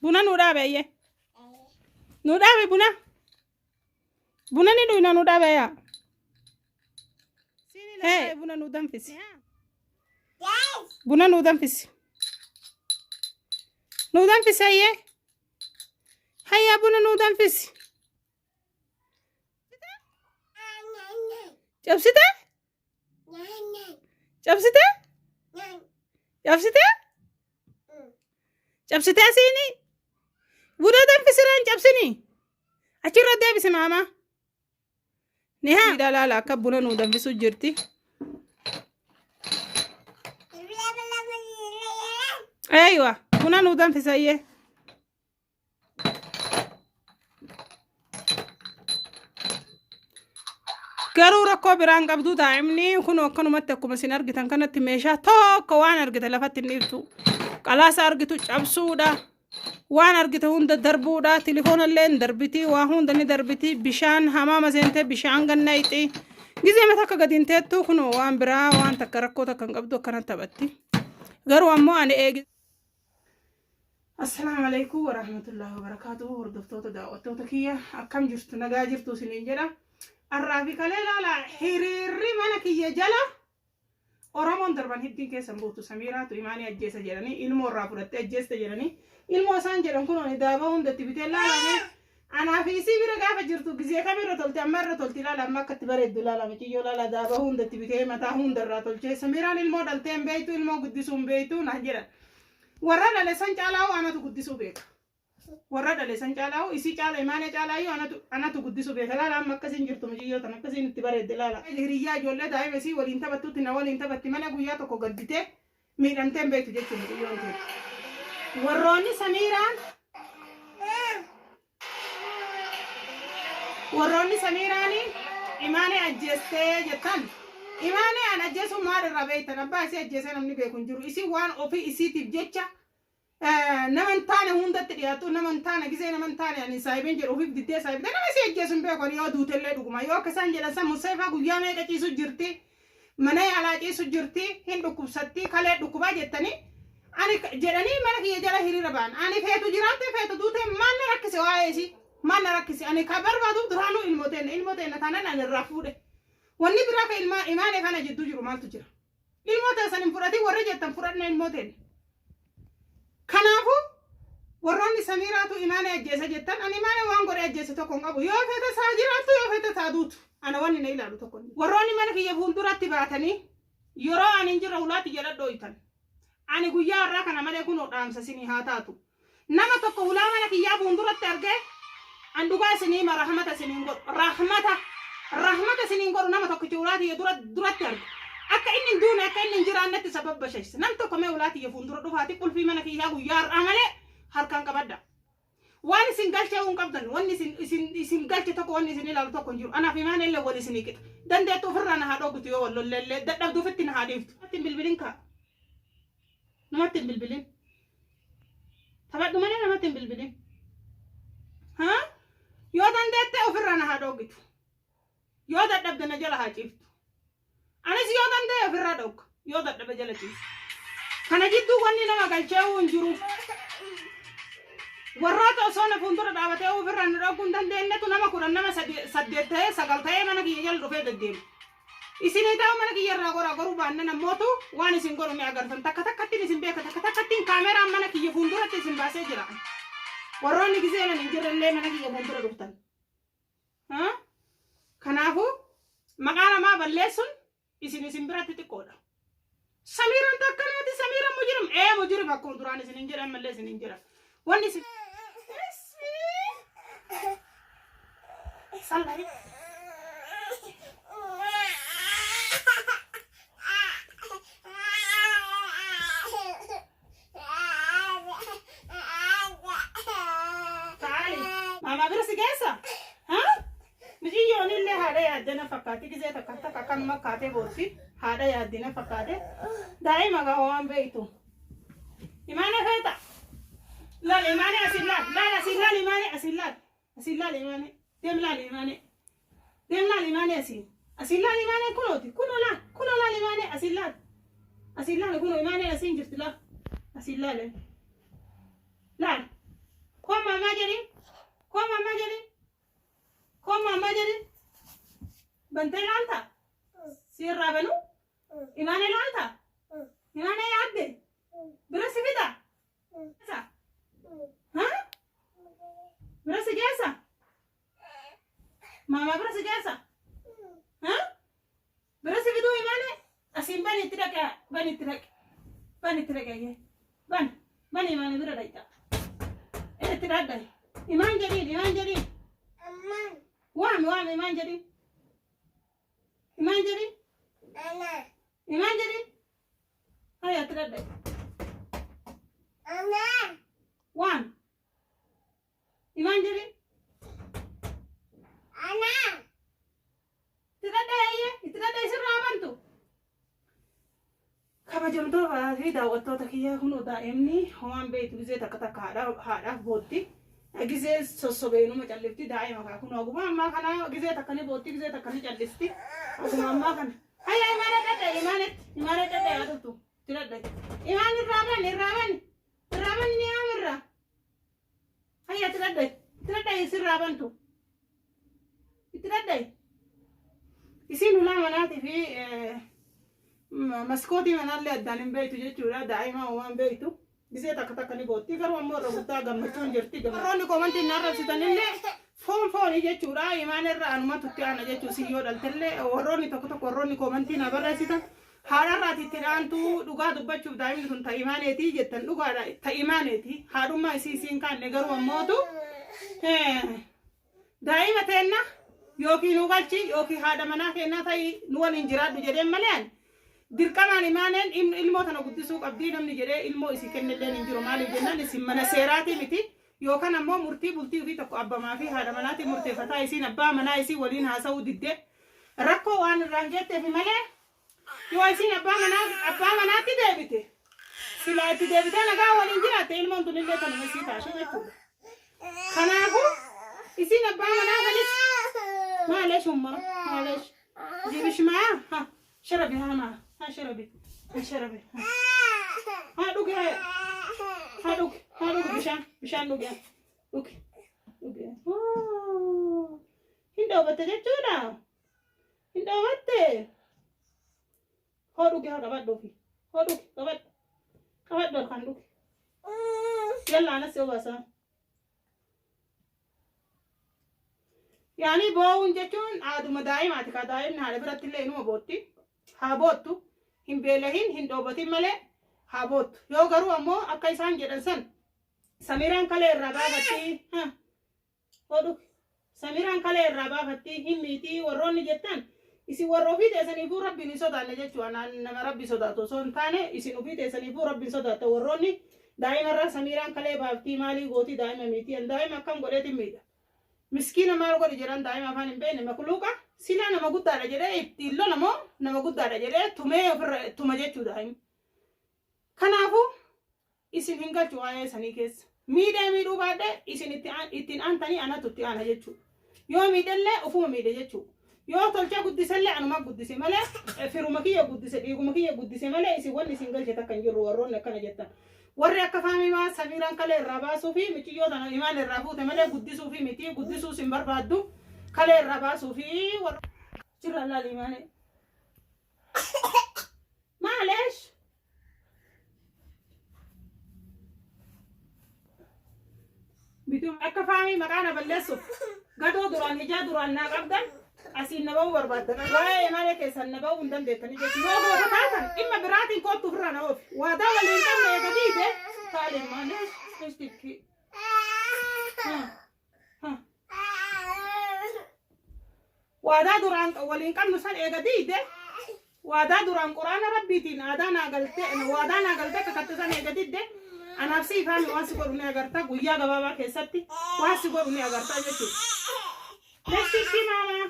Buna nuu dhaabe ayyee. Nuu dhaabe buna. Buna ni dhuyna nuu dhaabe yaa. Hee buna nuu danfisi. Buna nuu danfisi. Nuu danfisi ayyee. Hayyaa buna nuu danfisi. Cabsite? Cabsite? Cabsite? Cabsitee siini? Buna danfisiraan cabsini? Achirra deebisi maamaa. Nihaa. Laala akka buna nuu danfisu jirti. Eeywa buna nuu danfisayyee. Garuu rakkoo biraan qabdu daa'imni kun akkanumatti akkuma isin argitan kanatti meeshaa tokko waan argite lafatti hin dhiiftu. Qalaasa argitu cabsuudha. Waan argite hunda darbuudha. Tilifoona illee hin darbiti. Waa hunda ni darbiti. Bishaan hamaama seentee bishaan ganna ixi. Gizee mata akka gadi hin teettu kun waan biraa waan takka rakkoo takka hin qabdu akkana taphatti. Garuu ammoo ani eegi. Assalaamu alaikum warahmatullahi wabarakaatuh hordoftoota daawwattoota kiyya akkam jirtu nagaa jirtu isiniin jedha har'aa fi kalee laala hiriirri mana kiyya jala Oromoon darban hiddiin keessan buutu Samiiraatu imaanii ajjeesa jedhanii ilmoo irraa fudhattee ajjeeste jedhanii ilmoo isaan jedhan kun ani daabaa hunda itti bitee laalame anaa fi isii bira gaafa jirtu gizee kam irra tolte amma irra tolti laala amma akka itti bareeddu laala miciyyoo laala daabaa hunda itti bitee mataa hunda irraa tolchee Samiiraan ilmoo dhaltee hin beektu ilmoo guddisuu hin beektu naan jedhan Warra dhale san caalaa'uu anatu guddisuu beeka. Warra dhale san caalaa'uu isii caala imaanee caalaayyuu anatu anatu guddisuu beeka. Laala amma akkasiin jirtu muciyyoo tan akkasiin itti bareedde laala. Hiriyyaa ijoollee daa'ima isii waliin taphattutti na waliin taphatti malee guyyaa tokko gadditee miidhamtee hin beektu jechuudha mucayyoon tun. Warroonni Samiiraan Warroonni Samiiraani Imaanee ajjeestee jettan Imaanee an ajjeesuu maal irraa beektan abbaa isii ajjeesee namni beeku hin jiru isiin waan ofii isiitiif jecha nama hin taane hundatti dhiyaattu nama hin taane gizee nama hin taane ani saahibeen jedhu ofiif diddee saahibte nama isii ajjeesu hin beeku ani yoo duutellee dhuguma yoo akka isaan jedhan san Museefaa guyyaa meeqa ciisu jirti mana yaalaa ciisu jirti hin dhukkubsatti kalee dhukkubaa jettanii ani jedhanii mana kiyya jala hiriira ba'an ani feetu jiraatte feetu duute maal na rakkise waa'ee isii maal na rakkise ani ka barbaadu duraanuu ilmoo teenna ilmoo teenna taanaan ani irraa fuudhe wanni biraa ka ilmaa imaanee kana jidduu jiru maaltu jira ilmoo teessan hin fudhatin warri jettan fudhadhna ilmoo teenna Kanaafuu warroonni Samiiraatu Imaanee ajjeese jettan ani Imaanee waan godhee ajjeese tokko hin qabu. Yoo feete isaa jiraattu yoo feete isaa duutu. Ana wanni na ilaalu tokko hin jiru. Warroonni mana kiyya fuulduratti baatanii yeroo ani hin jirre hulaa tiyya dhadhooytan. Ani guyyaa har'aa kana malee kunoo dhaamsa isinii haa taatu. Nama tokko hulaa mana kiyyaa fuulduratti argee an dhugaa isinii hima rahmata isiniin godhu. Rahmata rahmata isiniin godhu nama tokkicha hulaa tiyya dura duratti argu. Akka inni hin duune akka inni hin jiraannetti isa babbashaysa. Nam tokko mee hulaa tiyya fuuldura dhufaati qulfii mana kiyyaa guyyaa har'aa malee harkaan qabadha. Waan isin galchee hin qabdan wanni isin isin isin galche tokko wanni isin ilaalu tokko hin jiru. Anaaf imaan illee wal isinii qixa. Dandeettu ofirraa na haa dhooggitu yoo wal lolleellee dadhabdu ofitti na haa dhiiftu. Namatti hin bilbilin kaa. Namatti hin bilbilin. Taphadhu malee namatti hin bilbilin. Haa? Yoo dandeette ofirraa na haa dhooggitu. Yoo dadhabde na jala haa ciiftu. Anis yoo danda'e ofirraa dhogga. Yoo dadhabe jala ciisa. Kana jidduu wanni nama galchee hin jiru. Warroota osoo na fuuldura dhaabatee ofirraa na dhogguu hin dandeenyetu nama 10 nama 8 ta'ee 9 ta'ee mana kiyya jala dhufee deddeema. Isinii ta'u mana kiyya irraa goraa goruu baannan ammootu waan isin godhu ni agartan. Takka takkattiin isin beeka takka takkattiin kaameraan mana kiyya fuulduratti isin baasee jira. Warroonni gizee nan hin jirrellee mana kiyya fuuldura dhuftan. Kanaafuu maqaa namaa balleessuun isin isin biratti xiqqoodha. Samiiraan takkanaati Samiiraan mujrim ee mujrim akkuma duraan isin hin jedhan mallee isin hin jedhan. Wanni isin Sallari. Taali. Maamaa bira si geessa? Ha? Miciyyoon illee haadha yaadde na fakkaatti gizee takka takka akkanuma kaatee boossi haadha yaaddi na fakkaate daa'ima gaa waan beektu. Imaana feeta. Laal imaane asiin laal laal asiin laal imaane asiin laal asiin laal imaane deem laal imaane deem laal imaane asiin asiin laal imaane kunooti kunoo laal kunoo laal imaane asiin laal asiin laal kunoo imaaneen asiin jirti laal asiin laal laal. Bantee ilaalta? Si irraa banuu? Imaanee ilaalta? Imaanee yaadde? Bira si fida? Ha? Bira si geessa? Maamaa bira si geessa? Ha? Bira si fiduu imaanee? Asiin bani itti dhaqe bani itti dhaqe bani itti dhaqe ayyee bani bani imaanee bira dhaqxa. Itti dhadhae. Imaan jedhiin imaan jedhiin. Waami waami imaan jedhiin. Imaan jedhiin. Imaan jedhiin. Haya itti dhadhae. Waami. Imaan jedhiin. Itti dhadhae ayyee itti dhadhae sirraa bantu. Kabajamtoota fi daawwattoota kiyyaa kun daa'imni homaan beektu gizee takka takka haadhaaf bootti. Gizee sossobeenuma callifti daa'ima kaa kun oguma ammaa kana gizee takka ni bootti gizee takka ni callisti. Oguma ammaa kana. Hayya imaana dhadhae imaanetti imaana dhadhae haa dhuftu. Itti dhadhae. Imaan irraa bani irraa bani irraa bani ni aamirraa. Hayya itti dhadhae itti dhadhae sirraa bantu. Itti dhadhae. Isiin hulaa manaatii fi maskootii manaallee addaan hin beektu jechuudha. Daa'ima waan beektu. Gisee takka takka ni bootti. Garuu ammoo irra guddaa gammachuun jirti. Warroonni koomantiin na arrabsitanillee foon foonii jechuudha. Imaan irra anumatu itti aana jechuu si yoo dhaltellee warroonni tokko tokko warroonni koomantii na barreessitan haadharraati itti dhaantu dhugaa dubbachuuf daa'imni tun ta imaaneetii jettan dhugaadha ta imaaneeti. Haadhummaa isii isiin kaanne garuu ammootu Daa'ima teenna yookiin nu galchi yookiin haadha manaa keennaa ta'i nu waliin jiraadhu jedheen malee ani dirqamaan imaaneen ilmoo tana guddisuu qabdii namni jedhee ilmoo isii kennelleen hin jiru maaliif jennaan isin mana seeraatii miti yookaan ammoo murtii bultii ofii tokko abbamaa fi haadha manaatiin murteeffataa isiin abbaa manaa isii waliin haasa'uu diddee rakkoo waan irraan geetteefi malee yoo isiin abbaa manaa abbaa manaatti deebite silaa itti deebitee nagaa waliin jiraatte ilmoon tunillee tanuma isii taate jechuudha. Kanaafuu isiin abbaa manaa kanis maalesh umma maalesh jibish maa ha sharabi haa maa ha sharabi ha sharabi ha dhugi haa ha dhugi ha dhugi bishaan bishaan dhugi ha dhugi dhugi hin dhoobatte jechuudha hin dhoobatte hoo dhugi haa qabadhu ofii hoo dhugi qabadhu qabadhu harkaan dhugi yalla anas yoo baasaa yaani boo'uun jechuun aaduma daa'imaati kaa daa'imni haadha biratti illee inuma bootti haa boottu hin beelahin hin dhoobatin malee haa boottu yoo garuu ammoo akka isaan jedhan san Samiiraan kalee irraa baafatti ha Hodhu. Samiraan kalee irraa baafatti hin miitii warroonni jettan isin warra ofii teessaniifuu rabbiin hin sodaanne jechuu anaan nama rabbi sodaatu osoo hin taane isin ofii teessaniifuu rabbiin sodaatta warroonni daa'imarraa samiiraan kalee baaftii maalii gootii daa'ima miitii an daa'ima akkam godheetin miidha miskiina maal godhi jedhan daa'ima afaan hin beekne makluuqa silaa nama guddaadha jedhee ittiin lola moo nama guddaadha jedhee tumee ofirra tuma jechuu daa'imni Kanaafuu isin hin galchu waa'ee sanii keessa. Miidhee miidhuu baadhee isin itti ittiin aantanii anatu itti aana jechuudha. Yoo miidhellee ufuma miidhe jechuudha. Yoo tolchee guddisellee anuma guddise malee firuma kiyya guddise dhiiguma kiyya guddise malee isin wanni isin galche takka hin jirru warroonni akkana jettan. Warri akka faamimaa Samiiraan kalee irraa baasuu fi miciyyoo tana imaan irraa fuute malee guddisuu fi miti guddisuus hin barbaaddu kalee irraa baasuu fi warra jirra laali imaanee. Maaleesh. Bituu akka faamii maqaa na balleessuuf gadoo duraan ijaa duraan naa qabdan asiin na ba'uu barbaaddan. Waa'ee imaanee keessan na ba'uu hin dandeettanii jechuudha. Yoo goota taatan dhimma biraatiin koottu ofirraa na oofi. Waadaa waliin qabne eega diide taaliin maaleesh ishtikki. Waadaa duraan waliin qabnu san eega diide waadaa duraan quraana rabbiitiin aadaa naa galtee waadaa naa galtee kakatte san eega didde anaaf si ifaami waan si godhu ni agarta guyyaa gabaabaa keessatti waan si godhu ni agarta jechuudha. Leessi maamaa.